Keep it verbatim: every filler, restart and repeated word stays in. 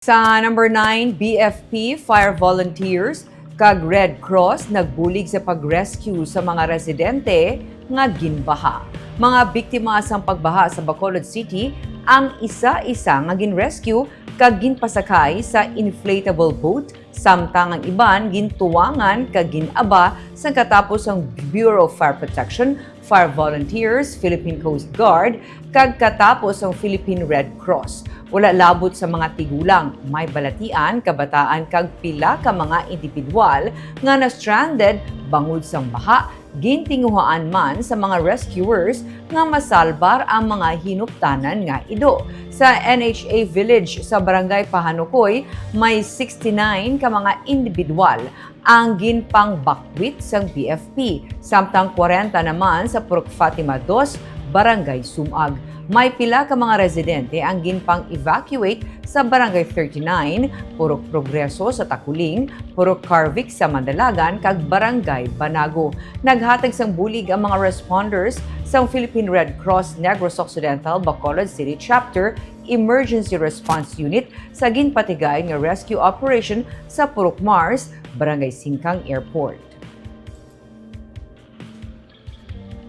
Sa number nine, B F P, fire volunteers, kag Red Cross nagbulig sa pag-rescue sa mga residente nga ginbaha. Mga biktima sang pagbaha sa Bacolod City ang isa-isa nga gin-rescue kag ginpasakay sa inflatable boat, samtang ang iban gintuwangan kag gin-aba sang katapos ang Bureau of Fire Protection, fire volunteers, Philippine Coast Guard, kag katapos ang Philippine Red Cross. Wala labot sa mga tigulang, may balatian, kabataan, kag pila ka mga individual nga na-stranded bangod sang baha, gintinguhaan man sa mga rescuers nga masalbar ang mga hinuptanan nga ido. Sa N H A Village sa Barangay Pahanukoy, may sixty-nine ka mga individual ang ginpangbakwit sang B F P, samtang kwarenta naman sa Purok Fatima Dos, Barangay Sumag. May pila ka mga residente ang ginpang-evacuate sa Barangay thirty-nine, Purok Progreso sa Taculing, Purok Carvic sa Mandalagan, kag Barangay Banago. Naghatag sang bulig ang mga responders sang Philippine Red Cross Negros Occidental Bacolod City Chapter Emergency Response Unit sa ginpatigayon nga rescue operation sa Purok Mars, Barangay Singkang Airport.